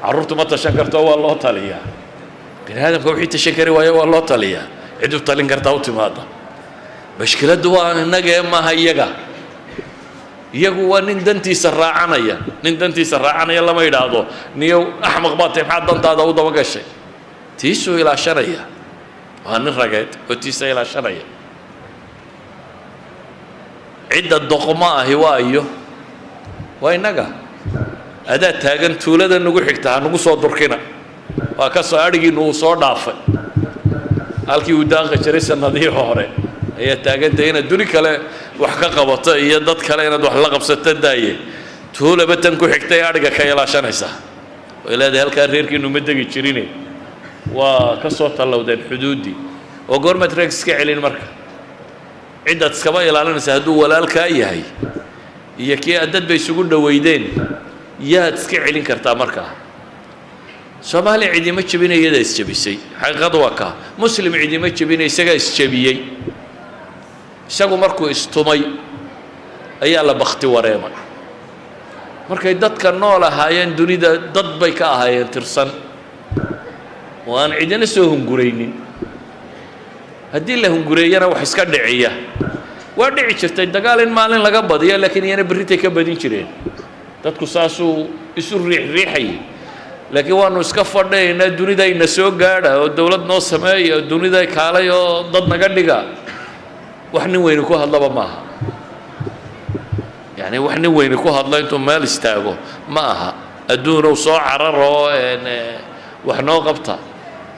Carruurtu ma tashan karto, waa loo taliyaa. Bini aadamka wixii tashan kari waayo waa loo taliyaa, cid u talin kartaa u timaada. Mashkiladdu waa innagee, maaha iyaga. Iyagu waa nin dantiisa raacanaya. Nin dantiisa raacanaya lama yidhaahdo niyow axmaq baa tahay, maxaad dantaada u daba gashay? Tiisuu ilaashanaya, waa nin rageed oo tiisa ilaashanaya. Cidda doqmo ahi waa iyo waa innaga. Adaa taagan tuulada nagu xigta, ha nagu soo durkina, waa ka soo adhigiinu uu soo dhaafay halkii uu daaqi jiray sanadihii hore ayaa taagantay. Inaad duni kale wax ka qabato iyo dad kale inaad wax la qabsato daaye, tuulaba tan ku xigtay adhiga ka ilaashanaysaa. Way leedahay halkaa reerkiinu ma degi jirine, waa ka soo tallowdeen xuduuddii. Oo goormaad reeg iska celin marka? Ciddaad iskaba ilaalinaysa hadduu walaalkaa yahay iyo kii aad dad bay isugu dhoweydeen, yaad iska celin kartaa markaa? Soomaaliya cidima jebinay, iyadaa isjebisay. Xaqiiqadu waa kaa. Muslim cidima jebinay, isagaa isjebiyey. Isagu markuu istumay ayaa la bakti wareemay. Markay dadka nool ahaayeen dunida dad bay ka ahaayeen tirsan oo aan cidina soo hunguraynin. Haddii la hungureeyana wax iska dhiciya waa dhici jirtay, dagaal in maalin laga badiyo, laakiin iyana berritay ka badin jireen. Dadku saasuu isu riixriixayay. Laakiin waanu iska fadhiyaynaa, dunidayna soo gaadha oo dowlad noo sameeya oo duniday kaalay oo dad naga dhiga, wax nin weyni ku hadlaba maaha. Yacni wax nin weyni ku hadlo intuu meel istaago ma aha adduunow soo carar oo wax noo qabta.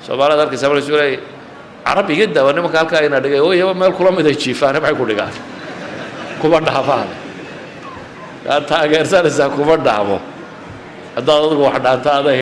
Soomaalida arkaysa markaysu leeyahy carab iga daawa, nimanka halkaa ina dhigay oo iyaba meel kula mid ay jiifaane, maxay ku dhigaan? Kuma dhaafaan. Kaad taageersanaysaa kuma dhaamo haddaad adigu wax dhaanta aday.